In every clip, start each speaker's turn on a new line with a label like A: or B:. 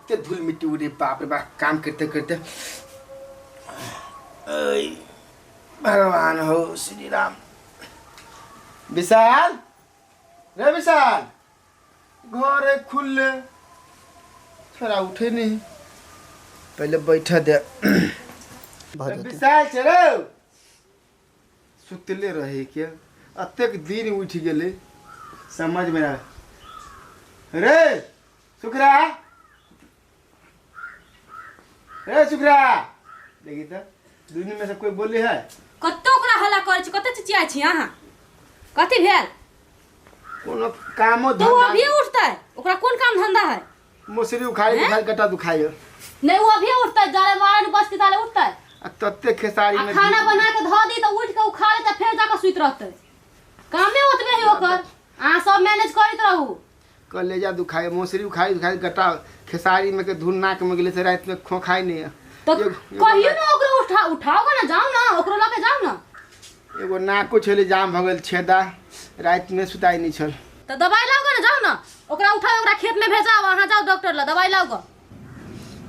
A: कते धूल मिट्टी उड़े बाप रे बाप काम करते करते। ऐ, भगवान हो श्री राम। विशाल रे विशाल, घर खुलले, छोरा उठे नहीं, पहले बैठा दे।
B: भऽ जेतै।
A: विशाल छै रे, सुतले रहे के अतेक दिन उठि गेलै समझमे ना रे। सुखरा रे सुखरा, देखी तऽ दुनू में से कोई बोली है।
C: कत्तो ओकरा हल्ला करै छी, कते चिचियाइ छी अहाँ? कथी भेल?
A: कोनो कामो
C: तो ओ
A: धंधा
C: अभिये उठतै, ओकरा कोन काम धंधा है?
A: मौसरी उखाड़े
C: हैं?
A: उखाड़ कटा दुखाइयो।
C: नहीं, वो अभिये उठतै, जाले मारन बसती ताले उठतै।
A: आ तते खेसारी
C: आ
A: में
C: खाना बना के धऽ दी तऽ उठि के ओ खा लेतै, फेर जाके सुति रहतै। कामे ओतबे है ओकर, अहाँ सब मैनेज करैत रहू।
A: कलेजा दुखाए, मौसरी उखाड़ी उखाड़ी गटा खेसारी में के धुन नाक में गेले से रात में खोखाई नहीं है।
C: तो
A: एगो-
C: कहियो ना ओकरो उठा उठाओ ना, जाओ ना ओकरो लके जाओ ना।
A: एगो नाको छलै जाम भऽ गेल छेदा, राति में सुताई नहीं छल।
C: तो दवाई लाओ ना, जाओ ना ओकरा उठाओ, ओकरा खेत में भेजाओ, अहाँ जाओ डॉक्टर ला दवाई लाओ ग।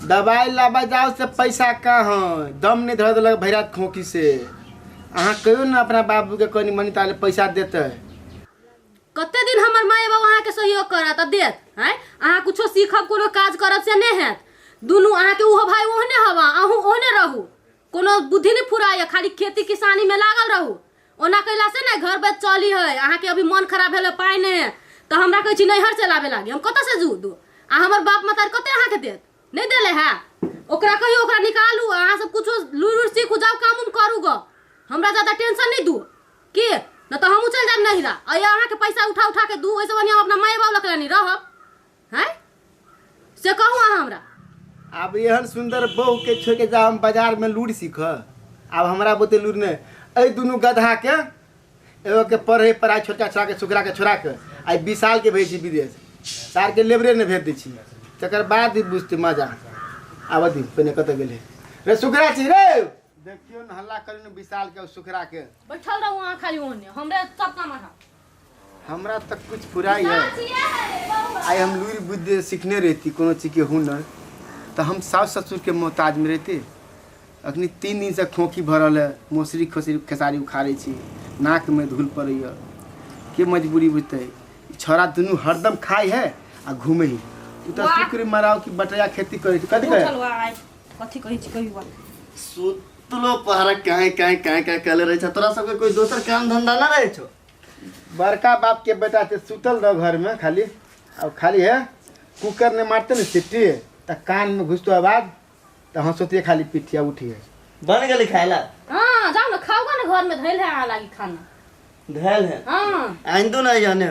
A: दवाई लाबा जाओ से पैसा कहाँ, दम नहीं धर देलक भरि रात खोखी से। अहाँ कहियो ना अपना बाबू के कनी मनी ताले पैसा देते।
C: कते दिन हमर माय बाबू अहाँके सहयोग करत आ देत? आँय, अहाँ कुछो सीखब, कोनो काज करब से नहि हैत। दुनू अहाँके ओहो भाय ओहने हवा, अहूँ ओहने रहू, कोनो बुद्धि नहि फुराइए, खाली खेती किसानीमे लागल रहू। ओना कैला से ने घर बैठ चली है। अहाँके अभी मन खराब भेल, पाइ नहि है तऽ हमरा कहै छी नैहर चलाबे लागी, हम कतऽ से जू दू? आ हमर बाप मतार कते अहाँके देत? नहि देले है। ओकरा कहियो ओकरा निकालू, अहाँ सब कुछो लूरि उरि सीखू, जाउ काम उम करू ग, हमरा ज्यादा टेंशन नहि दू की न तऽ हमहूँ चलि जायब नैहरा। आ अहाँके पैसा उठा उठा के दू, ओहिसँ बढ़िआँ हम अपना माय बाप लग रानी रहब। हैं, से कहू अहाँ हमरा।
A: आब एहन सुंदर बहू के छोड़ के जा हम बाजार में लूर सीख? आब हमरा बोते लूर नहीं। एहि दुनू गधा के, एगो के पढ़े पढ़ाई छोटका छोड़ा के सुखरा के छोड़ा के आइ विशाल के भेज छी विदेश, सार के लेबरे नहि भेज दै छी, तकर बाद ही बुझतै मजा। आब दी पहिने कतऽ गेलै रे सुखरा छी रे? देखियौ ने हल्ला करू ने विशाल के और सुखरा के।
C: बैठल रहू अहाँ खाली ओहने, हमरे सब काम अहाँ।
A: हमरा तक कुछ फुराई है। आइ हम लूरि बुद्धि सीखने रहती कोनो चीजके हुनर तऽ हम साउस ससुरके मोहताजमे रहिती? अखनी 3 दिनसँ खोखी भरल है, मौसरी खोसरी खेसारी उखाड़ै छी, नाकमे धूल पड़ैए, के मजबूरी बुझतै? ई छौड़ा दुनू हरदम खाइ है आ घूमै है। ओ तऽ
C: वाह।
A: शुक्र मराउ कि बटैया खेती करै छै। कथी कहै?
C: उठल आइ कथी कहै छी कहियो।
B: सुतलो पहरा काहे काहे काहे काहे कहले रहै छ। तोरा सबके कोई दोसर काम धंधा ना रहै छौ?
A: बड़का बाप के बेटा छै, सुतल रह घर में खाली अब खाली है। कुकर ने मारते ने सीटी तऽ कान में घुसतो आवाज तऽ हंसोतिए खाली पिठिया उठी है।
B: बन गेली खाय ला?
C: हाँ, जाओ ना खाओ ना, घर में धैल है अहाँ लागी खाना।
B: धैल है?
C: हाँ।
B: आइंदू ना जाने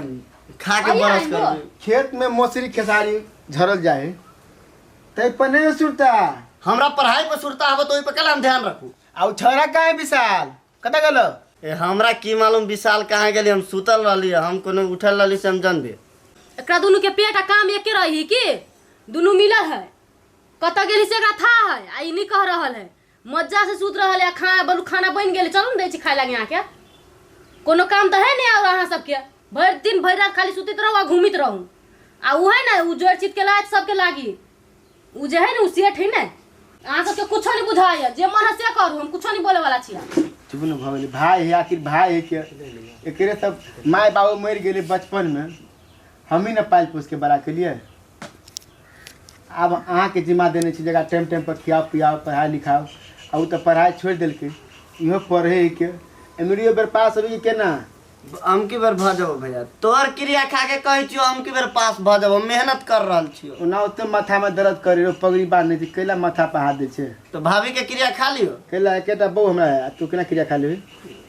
B: खा के
C: आइए,
B: बरस
C: आइंदू।
B: कर दी।
A: खेत में मौसरी खेसारी झरल जाए तै पर नहीं सुरता।
B: हमरा पढ़ाई पर सुरता हबो तो ओइ पर कला हम ध्यान रखू।
A: आ उ छोरा कहाँ है विशाल? कतऽ गेलो?
B: ए हमरा की मालूम विशाल कहाँ गेली, हम सुतल रहली, हम कोनो उठल रहली से हम जानबे।
C: एकरा दुनू के पेट आ काम एके रही की दुनू मिलल है? कतऽ गेली से एकरा था है आ ई नहीं कह रहल है। मज्जा से सुत रहल है। खाना बोलू, खाना बनि गेल, चलू ने दै छी खाय लागी। अहाँके कोनो काम तऽ है नहीं और अहाँ सबके भरि दिन भरि रात खाली सुतैत रहू आ घूमित रहू। आ उ है ने उ जोड़ चित के लाज सबके लागी, उ जे है ने उ सेठ है ने। अहाँ सबके कुछो नहीं बुझाइए, जे मन है से करू, हम कुछो नहीं बोले वाला छियै।
A: चुप न भऽ गेलै। भाय है, आखिर भाय है के एकरे सब माय बाबू मरि गेलै बचपन में, हमही ने पालि पोस के बड़ा केलियै। आब अहाँके जिम्मा देने छी जकरा टाइम टाइम पर खियाउ पियाउ, पढ़ाइ लिखाउ। आ ओ तऽ पढ़ाइ छोड़ि देलकै, इहो पढ़े है के एमरियो बेर पास होबी कि केना?
B: हम की बेर भऽ जेबो भैया, तोहर क्रिया खा के कहै छियौ, हम की बेर पास भऽ जेबो, मेहनत कर रहल छियौ।
A: ओना ओते माथामे दर्द करे रहो, पगड़ी बांधने छी, कैला माथा पर हाथ दै छै?
B: तऽ भाभी के क्रिया खा लियो।
A: कैला? एकेटा बहू हमरा है, आ तू केना क्रिया खा लेबही?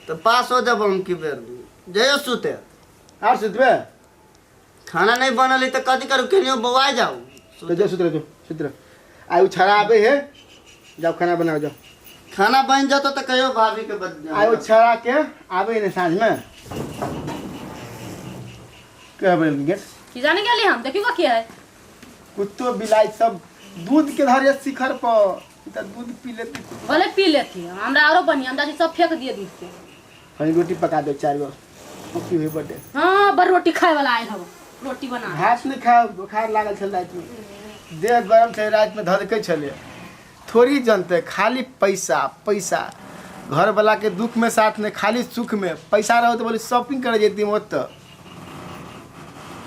B: तऽ पास हो जेबो हम की बेर, जइयो सुते।
A: आर सुतबे?
B: खाना नहीं बनल है तऽ कथी करू, केनियो बौआ जाऊ।
A: तो जो सुत रह, जो सुत रह। आइ उ छड़ा आबे है, जाओ खाना बनाओ जाओ।
B: खाना बन जतो तऽ कहियो भाभी के बद।
A: आइ उ छड़ा के आबे है ने साँझ में, कह बोल गेट।
C: की जाने गेली हम, देखियो की है।
A: कुत्तो बिलाई सब दूध के धरे शिखर पर, ई तऽ दूध पी लेती।
C: भले पी लेती, हमरा आरो बढ़िया, हमरा सब फेंक दिए दूध के।
A: कनी रोटी पका दे चारि गो, की हुई बड्डे।
C: हाँ, बड़ रोटी खाए वाला आयल हव, रोटी बना।
A: भात नहीं खाओ, बुखार लागल छल राति में। देह गरम छलै, रातिमे धधकै छलै। थोड़ी जनतै, खाली पैसा पैसा। घरवलाके दुखमे साथ नहि, खाली सुखमे। पैसा रहौ तऽ बोली शॉपिंग करै जैती ओतऽ।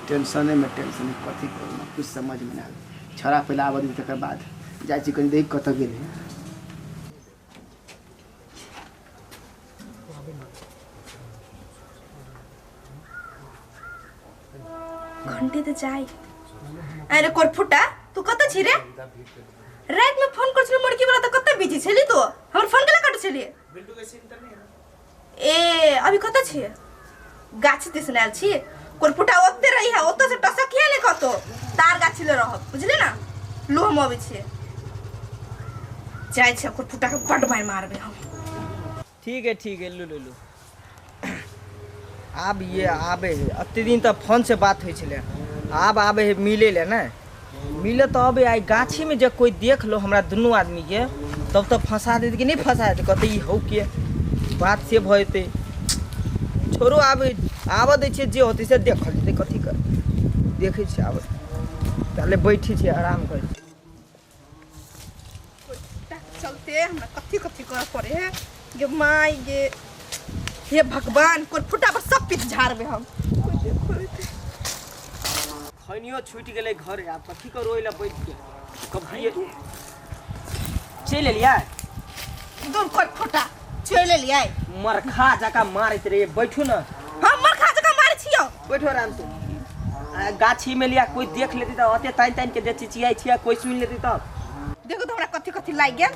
A: टेंशनेमे टेंशन, कथी करू, कुछ समझमे नहि आबै। छौड़ा पहिले आबऽ दी, तकर बाद जाइ छी कनि देख कतऽ गेलै।
D: घंटे तऽ जाइ। अरे कोरफुटा, तू कतऽ छी रे? रातिमे फोन कर छलियै मुर्गी वाला, तऽ कतऽ बिजी छली तू? हमर फोन केला कटै छलियै? ए अभी कतऽ छियै? गाछी दिस आयल छी। कोरफुटा ओते रही है, ओतऽ से टसकिए नहि कतौ, तार गाछी ले रहब, बुझली ना? लू हम अबै छियै, जाइ छियै कोरफुटा के बड्ड मारि मारबै हम।
E: ठीक है ठीक है, लू लू लू। आब ये आबे है, अते दिन तऽ फोन से बात होइ छलै, आब आबे है मिले ले ने। मिले तऽ अबे, आइ गाछीमे जे कोइ देख लो हमरा दुनू आदमीके, तब तऽ फंसा देत कि नहि फंसा देत? कहतै ई हौ के बात से भऽ जेतै। छोड़ू, आब आबऽ दै छियै, जे होतै से देखल जेतै। कथी कर देखै छियै, आबै ताले बैठै छियै, आराम करै छियै।
D: चलते हमरा कथी कथी करऽ पड़े है गे माय गे, हे भगवान, कोन फुटा पर सब पीठ झाड़बे हम। कोइ देखो लेतै।
E: खैनियो छूटि गेलै घरे, आब कथी करू ओहि लए बैठ के कभी चलि एलियै।
D: दूर कोन फुटा चलि एलियै।
E: मरखा जकाँ मारैत रहियै, बैठू ने।
D: हम मरखा जकाँ मारै छियौ?
E: बैठो आराम से। आ गाछी में लिया कोई देख लेती तऽ अते तानि तानि के जे चिचियाइ छियै, कोई सुनि लेती तब।
D: देखो तो हमरा कथी कथी लागि गेल।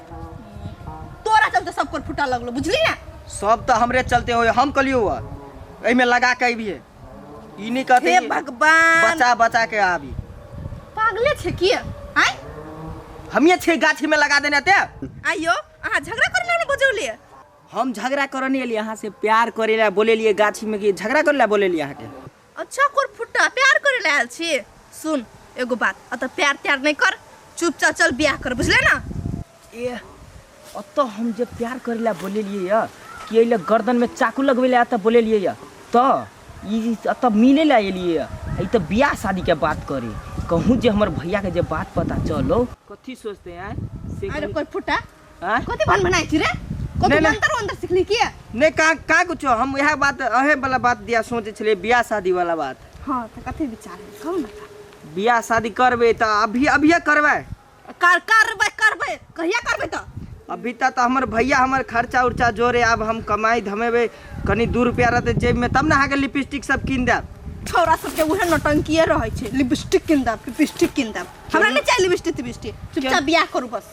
D: तोरा चलते सब कोन फुटा लगलो, बुझली ना?
E: सब तऽ हमरे चलते होय। हम कहलियौ एहिमे लगा के अबिहे, ई नहि कहते।
D: हे भगवान,
E: बचा बचा के आबी।
D: पागले छै की आय?
E: हमिये छै गाछी में लगा देने ते।
D: आइयो अहाँ झगड़ा करे ला ने बजौलिए?
E: हम झगड़ा करऽ नहीं एलियै, अहाँ से प्यार करे ला बोलेलियै गाछी में, कि झगड़ा करे ला बोलेलियै अहाँके?
D: अच्छा कोर फुट्टा, प्यार करे ला आयल छी। सुन एगो बात, अतः प्यार त्यार नहीं कर, चुपचाप चल बियाह कर, बुझले ना?
E: ए अतः हम जे प्यार करे ला बोलेलियै य कि एहि ला गर्दन में चाकू लगबै ला अतः बोलेलियै य, तऽ ई अतः मिले ला एलियै य, ई तऽ बियाह शादी के बात करे। कहूँ जे हमर भैया के जे बात पता चलो, कथी सोचते हैं से?
D: अरे कोर फुट्टा,
E: आँय?
D: कथी भन भनाइ छी रे? कथी
E: नहीं, नहीं।
D: मंत्र वंत्र सिखली की?
E: नहीं, का का कुछो, हम इएह बात अहे वाला बात दिया सोचे छलियै, बियाह शादी वाला बात।
D: हाँ तऽ कथी विचार है, कहू ना।
E: बियाह शादी करबै तऽ अभी अभिये करबै?
D: कर करबै करबै, कहिया करबै तऽ?
E: अभी तक तऽ हमर भैया हमर खर्चा उर्चा जोरे, आब हम कमाई धमेबै, कनि 2 रुपया रहतै जेबमे तब ने अहाँके लिपस्टिक सब कीन देब।
D: छौड़ा सबके उहे नौटंकीए रहै छै, लिपस्टिक कीन देब, लिपस्टिक कीन देब। हमरा नहि चाही लिपस्टिक तिपस्टिक, चुपचाप बियाह करू बस।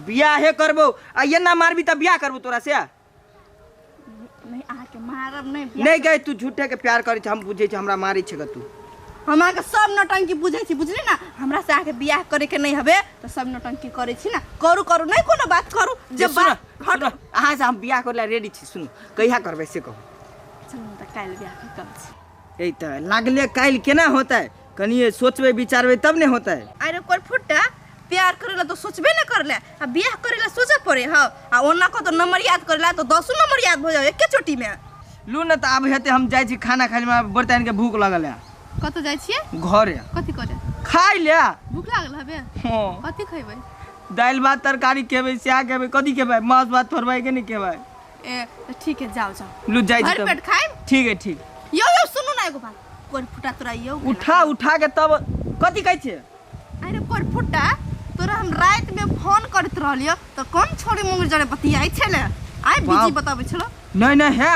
E: बियाहे करबो आ एना मारबी तऽ बियाह करबो तोरा से?
D: नहीं, अहाँके मारब नहि, बियाह।
E: नहि गई, तू झूठे के प्यार करै छै, हम बुझै छी, हमरा मारै छै तू।
D: हम अहाँके सब नौटंकी बुझै छी, बुझली ना? हमरा से अहाँके बियाह करे के नहीं हबे तऽ सब नौटंकी करै छी ना। करू करू, नहीं कोनो बात, करू जे
E: सुनो,
D: बात हट।
E: सुनो, अहाँ से हम बियाह करे ला रेडी छी। सुनू, कहिया करबै से कहू।
D: चलू तऽ काल्हि बियाह कर छी।
E: ए तऽ लागले काल्हि केना होतै? कनिए सोचबै विचारबै तब ने होतै।
D: अरे कोई फुट्टा, प्यार करे ला तो सोचबे न करले, आ बियाह करे ला सोचे पड़े। हाँ, आ ओना को तो नंबर याद करे ला तो दसो नंबर याद हो जाए एके चोटी में।
E: लू ने तऽ आब हेतै, हम जाइ छी खाना खाइ ले, बर्तन के भूख लगल है।
D: कतऽ जाइ छियै?
E: घरे।
D: कथी करे?
E: खाइ ले।
D: भूख लागल हबे?
E: हाँ।
D: कथी खैबै?
E: दालि भात तरकारी खेबै, सएह खेबै, कथी खेबै? मांस भात थोड़बै के नहि खेबै?
D: ए तऽ ठीक है, जाओ जाओ।
E: लू जाइ छी
D: भरि
E: तब।
D: पेट खाइब।
E: ठीक है ठीक।
D: यौ यौ, सुनू ना एगो बात, कोन फुटा तोरा यौ?
E: उठा उठा के तब कथी कहै छियै?
D: अरे कोन फुटा तोरा, हम राति में फोन करैत रहलियो तऽ कोन छोरी मुंगरी जरे बतियाइ छले? आइ बिजी बताबै छलो।
E: नहीं नहीं, है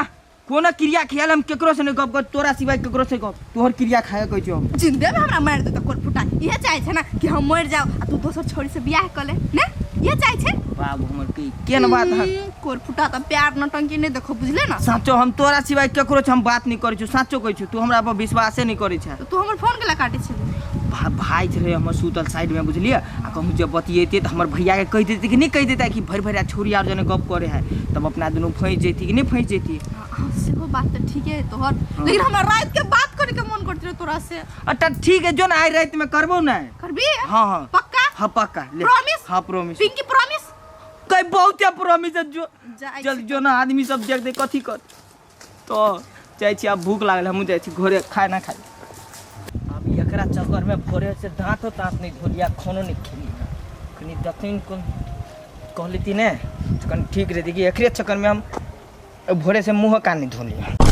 E: कोनो क्रिया खेल, हम केकरो से नहीं गप कर, तोरा सिवाय केकरो से गप, तोहर क्रिया खाए कहै छियौ हम।
D: जिंदे में हमरा मारि देतौ कोन फुटा, इहे चाहै छै ना कि हम मरि जाउ आ तू दोसर छोरी से बियाह कऽ ले ने, इहे चाहै छै?
E: बाबू हमर की केहन बात है।
D: कोन फुटा, तऽ प्यार नौटंकी नहि देखो, बुझले ना?
E: साचो हम तोरा सिवाय केकरो से हम बात नहीं करै छियौ, साचो कहै छियौ, तू हमरा पर विश्वासे नहीं करै छै।
D: तऽ तू हमर फोन केला काटै छली?
E: भाई छलै हमर सुतल साइड में, बुझलियै? आ कहूँ जे बतियेतै तऽ हमर भैया के कहि देतै कि नहि कहि देतै कि भरि भरि छोरी आर जने गप करे है, तब अपना दुनू फँसि जैती कि नहि फँसि जैती?
D: हाँ, सेहो बात तऽ ठीके है तोहर, लेकिन हमरा राति के बात करे के मन करते रहे तोरा से।
E: अच्छा ठीक है, जो ना आइ राति में करबो ने।
D: करबी?
E: हाँ हाँ।
D: पक्का?
E: हाँ पक्का। ले।
D: प्रॉमिस?
E: हाँ प्रॉमिस।
D: Pinky promise?
E: कई बहुत है प्रॉमिस है जो।
D: जाइ
E: जल्दी
D: छी।
E: जो ना, आदमी सब देख दे कथी कर तो जाइ छी, आब भूख लागल, हमहूँ जाइ छी घरे खाना खाइ। आब एकरा चक्कर में भोरे से दांतो ताँत नहीं धोलिया, खानो नहीं खेली। कनी दथिन कोन कहली ती ने, तो कनी ठीक रहती कि एकरे चक्कर में हम भोरे से मुँह कान नहीं धोलिया।